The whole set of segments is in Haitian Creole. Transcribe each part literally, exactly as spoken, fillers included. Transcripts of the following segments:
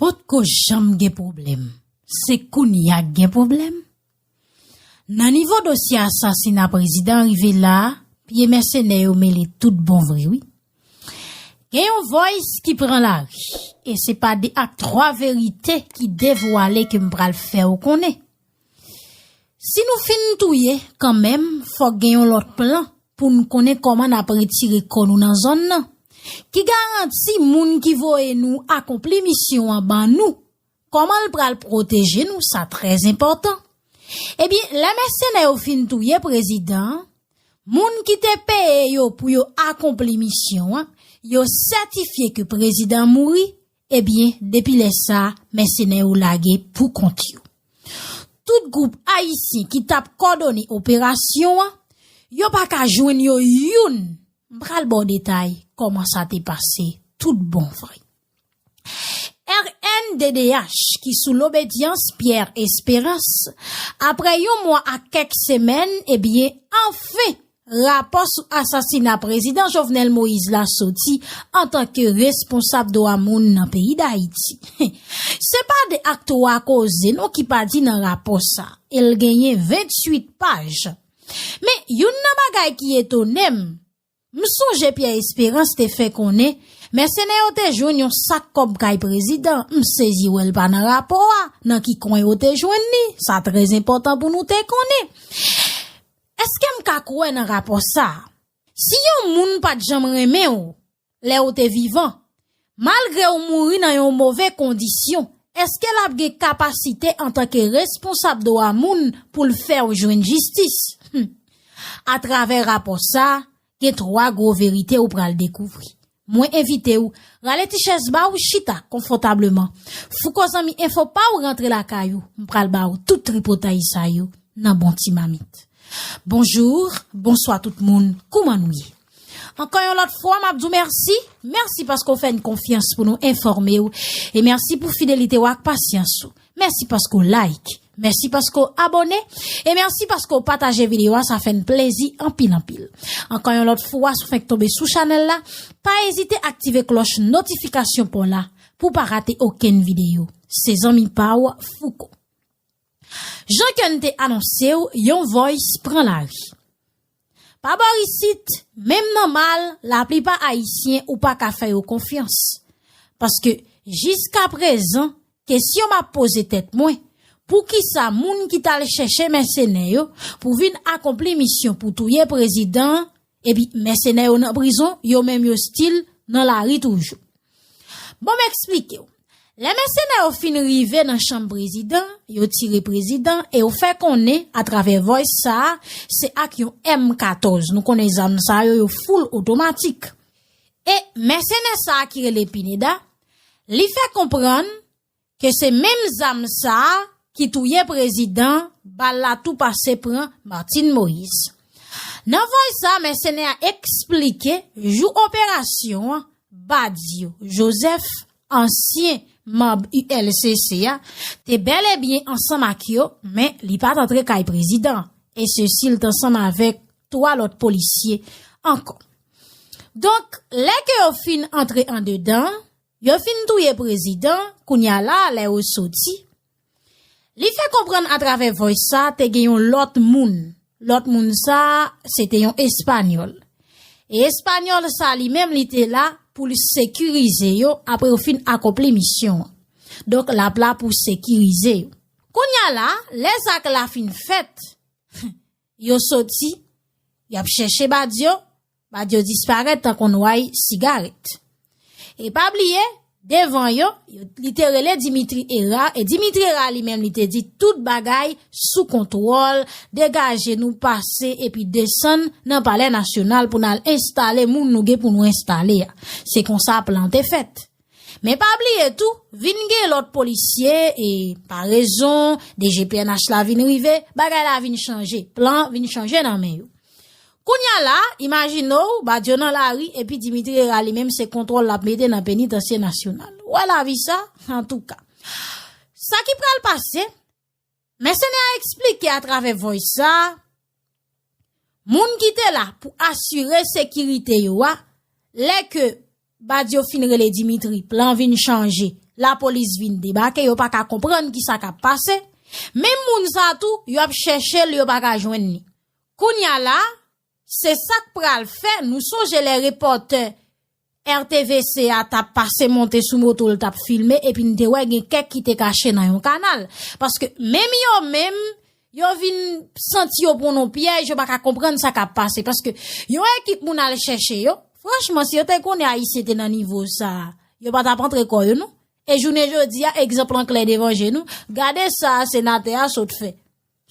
Potko janm gen pwoblèm. Se kounye a k gen pwoblèm. Nan nivo dosye asasina prezidan rive la a, pye mèsenè yo mele tout bon vre wi. Gen yon voice ki pran lari, e se pa de ak twa verite ki devwale ke m pral fè w konnen. Si nou fin touye, kanmenm, fòk gen yon lòt plan pou n konnen kòman n ap retire kò nou nan zòn nan. Ki garanti moun ki voye nou akonpli misyon an ban nou? Kòman l pral pwoteje nou? Sa trè enpòtan. Ebyen, lè mèsenè yo fin touye prezidan an, moun ki te peye yo pou yo akonpli misyon an, yo sètifye ke prezidan an mouri, ebyen, depi lè sa a, mèsenè yo lage pou kont yo. Tout gwoup ayisyen ki t ap kòdone operasyon an, yo pa ka jwenn yo youn. M pral ba w detay kòman sa te pase tout bon vre. R N D D H ki sou lobedyans Pierre Espérance, apre yon mwa ak kèk semèn, ebyen, anfen, rapò sou asasina prezidan Jovenel Moïse la soti antanke responsab dwa moun nan peyi Dayiti. Se pa de ak twa koze non ki pa di nan rapò sa, e l genyen venntuit paj. Men, youn nan bagay ki etone m, m sonje Pierre Espérance te fè konnen mèsenè yo te jwenn yon sak kòb kay prezidan. M sezi wè l pa nan rapò a. Nan ki kwen yo te jwenn li? Sa trè enpòtan pou nou te konnen. Èske m ka kwè nan rapò sa a? Si yon moun pa t janm renmen w lè w te vivan, malgre w mouri nan yon move kondisyon, èske l ap gen kapasite antanke responsab dwa moun pou l fè w jwenn jistis? Hum. Atravè rapò sa a, gen twa gwo verite ou pral dekouvri. Mwen envite w, rale ti chèz ba w, chita konfòtableman. Fouko zanmi enfo pa w rantre lakay ou, m pral ba w tout tripotay sa yo nan bon ti mamit. Bonjou, bonswa tout moun, kouman nou ye? Ankò yon lòt fwa, m ap di w mèsi. Mèsi paske w fè n konfyans pou nou enfòme w. E mèsi pou fidelite w ak pasyans ou. Mèsi paske w like. Mèsi paske w abòne. E mèsi paske w pataje videyo a, sa fè n plezi anpil, anpil. Ankò yon lòt fwa, si w fenk tonbe sou chanèl la, pa ezite aktive klòch notifikasyon pa w la pou w pa rate okenn videyo. Se zanmi pa w, Fouko. Jan ke n te anonse w, yon voice pran lari. Pa bò isit, menm nan mal, laplipa ayisyen ou pa ka fè yo konfyans. Paske, jiskaprezan, kesyon m ap poze tèt mwen, poukisa moun ki t al chèche mèsenè yo pou vin akonpli misyon pou touye prezidan an, epi mèsenè yo nan prizon, yo menm yo still nan lari toujou? Bon, m eksplike w. Lè mèsenè yo fin rive nan chanm prezidan, yo tire prezidan e yo fè konnen atravè voice sa a, se ak yon M katòz. Nou konnen zam sa yo, yo full otomatik. E mèsenè sa a ki rele Pineda, li fè konprann ke se menm zam sa a ki touye prezidan, bal la tou pase pran Martine Moïse. Nan voice sa, mèsenè a eksplike jou operasyon an, Badio Joseph, ansyen manm U L C C a, te bèl e byen ansanm ak yo, men li pa t antre kay prezidan, e sesi l t ansanm avèk twa lòt polisye ankò. Donk, lè ke yo fin antre andedan, yo fin touye prezidan, kounye a la, lè yo soti, li fè konprann atravè voice sa, te gen yon lòt moun. Lòt moun sa, se te yon espanyòl. E espanyòl sa, li menm, li te la pou l sekirize yo apre yo fin akonpli misyon an. Donk, l ap la pou sekirize yo. Kounye a la, lè zak la fin fèt, yo soti, y ap chèche Badio, Badio disparèt tankou nway sigarèt. E pa bliye, devan yo, yo, li te rele Dimitri Hera, e Dimitri Hera li menm li te di tout bagay sou kontwòl, degaje nou pase epi desann nan Palè Nasyonal pou n al enstale moun nou gen pou nou enstale a. Se konsa plan te fèt. Men pa bliye tou, vin gen lòt polisye, e pa rezon, D G P N H la vin rive, bagay la vin chanje, plan vin chanje nan men yo. Kounye a la, imajine w, Badio nan lari, epi Dimitri Hera li menm se kontwòl l ap mete nan penitansye nasyonal. Ou wè lavi sa? Antouka. Sa ki pral pase, mèsenè a eksplike atravè voice sa, moun ki te la pou asire sekirite yo a, lè ke Badio fin rele Dimitri, plan vin chanje, Lapolis vin debake, yo pa ka konprann ki sa k ap pase. Menm moun sa tou, yo ap chèche l, yo pa ka jwenn li. Kounye a la, se sa k pral fè, nou sonje lè repòtè R T V C a t ap pase monte sou moto l t ap filme, epi n te wè gen kèk ki te kache nan yon kanal. Paske menm yo menm, yo vin santi yo pran nan pyèj, yo pa ka konprann sa k ap pase. Paske yon ekip moun al chèche yo, franchman, si yo te konnen Ayisyen te nan nivo sa a, yo pa t ap antre kò yo, non. E jounen jodi a, egzanp lan klè devan je nou, gade sa senatè a sot fè.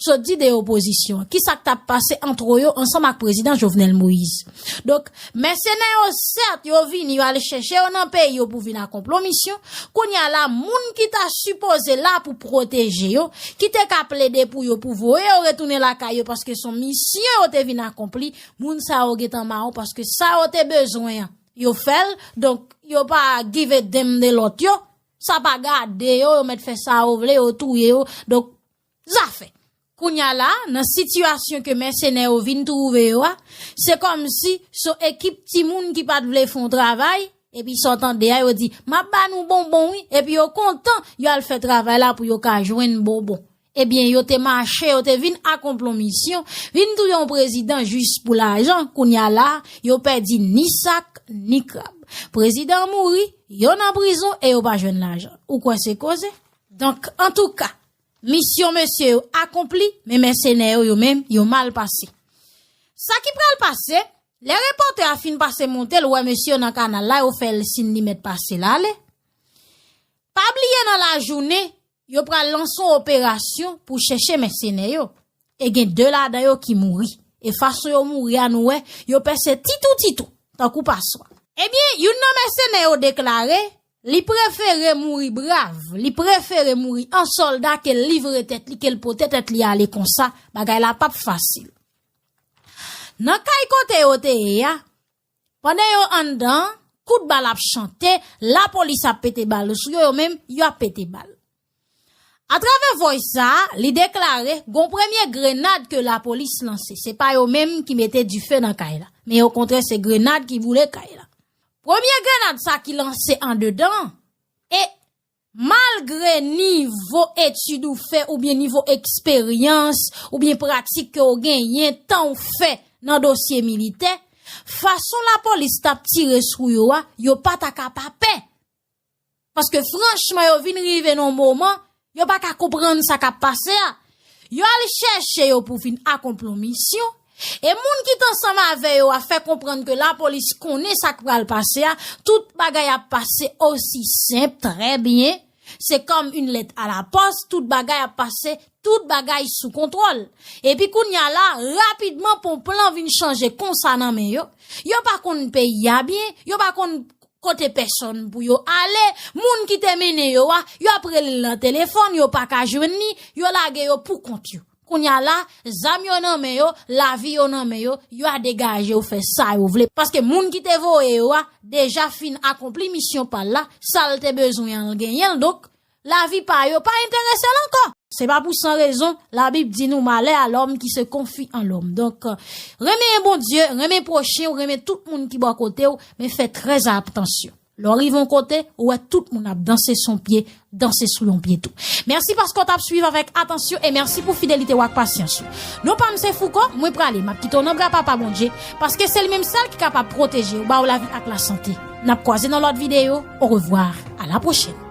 Sot di de opozisyon an. Ki sa k t ap pase ant yo ansanm ak prezidan Jovenel Moïse? Donk, mèsenè yo, sèt, yo vini, yo al chèche yo nan peyi yo pou vin akonpli yon misyon. Kounye a la, moun ki ta sipoze la pou pwoteje yo, ki te ka plede pou yo, pou voye yo retounen lakay yo, paske se yon misyon yo te vin akonpli, moun sa yo gentan mawon, paske sa yo te bezwen an, yo fè l. Donk, yo pa give a damn de lòt yo. Sa pa gade yo, yo mèt fè sa yo vle, yo touye yo. Donk, zafè. Kounye a la, nan sitiyasyon ke mèsenè yo vin twouve yo a, se kòmsi se yon ekip timoun ki pa t vle fè yon travay, epi sa w tande a, yo di, "M ap ba nou bonbon, wi," epi yo kontan, yo al fè travay la pou yo ka jwenn bonbon. Ebyen, yo te mache, yo te vin akonpli yon misyon, vin touye yon prezidan jis pou lajan, kounye a la, yo pèdi ni sak, ni krab. Prezidan an mouri, yo nan prizon e yo pa jwenn lajan. Ou kwè se koze? Donk, antouka, misyon mesye yo akonpli, men mèsenè yo, yo menm, yo mal pase. Sa ki pral pase, lè repòtè a fin pase monte l, wè mesye yo nan kanal la, yo fè l siy li mèt pase l ale. Pa bliye nan lajounen, yo pral lanse yon operasyon pou chèche mèsenè yo. E gen de ladan yo ki mouri. E fason yo mouri a, nou wè, yo pèse titou titou, tankou paswa. Ebyen, youn nan mèsenè yo deklare, li prefere mouri brav, li prefere mouri an sòlda ke l livre tèt li, ke l pote tèt li ale konsa, bagay la p ap fasil. Nan kay kote yo te ye a, pandan yo anndan, kout bal ap chante, lapolis ap pete bal sou yo, yo menm, yo ap pete bal. Atravè vòy sa a, li deklare, gon premye grenad ke lapolis lanse. Se pa yo menm ki mete dife nan kay la, men okontrè, se grenad ki boule kay la. Premye grenad sa ki lanse andedan an, e malgre nivo etid ou fè, oubyen nivo eksperyans, oubyen pratik ke w genyen, tan w fè nan dosye militè, fason lapolis t ap tire sou yo a, yo pa ta ka pa pè. Paske franchman, yo vin rive nan yon moman, yo pa ka konprann sa k ap pase a. Yo al chèche yo pou vin akonpli yon misyon. E moun ki t ansanm avè yo a fè konprann ke lapolis konnen sa k pral pase a, tout bagay ap pase osi senp, trè byen. Se kòm une lettre à la poste, tout bagay ap pase, tout bagay sou kontwòl. Epi kounye a la, rapidman, pon plan vin chanje konsa nan men yo. Yo pa konn peyi a byen, yo pa konn kote pèsòn pou yo ale, moun ki te mennen yo a, yo ap rele l nan telefòn, yo pa ka jwenn li, yo lage yo pou kont yo. Kounye a la, zam yo nan men yo, lavi yo nan men yo, yo a degaje yo fè sa yo vle. Paske moun ki te voye yo a, deja fin akonpli misyon pa l la, sa l te bezwen an, l genyen l, donk, lavi pa yo pa enterese l ankò. Se pa pou san rezon, Labib di nou, malè a lòm ki se konfi an lòm. Donk, renmen Bondye, renmen pwochen w, renmen tout moun ki bò kote w, men fè trè atansyon. Lè w rive yon kote, ou wè tout moun ap danse sou yon pye, danse sou yon pye tou. Mèsi paske w t ap swiv avèk atansyon e mèsi pou fidelite w ak pasyans ou. Non pa m se Fouco, mwen prale, m ap kite w nan bra Papa Bondye, paske se li menm sèl ki kapab pwoteje w, ba w lavi ak lasante. N ap kwaze nan lòt videyo. Orevwa, a la pwochèn.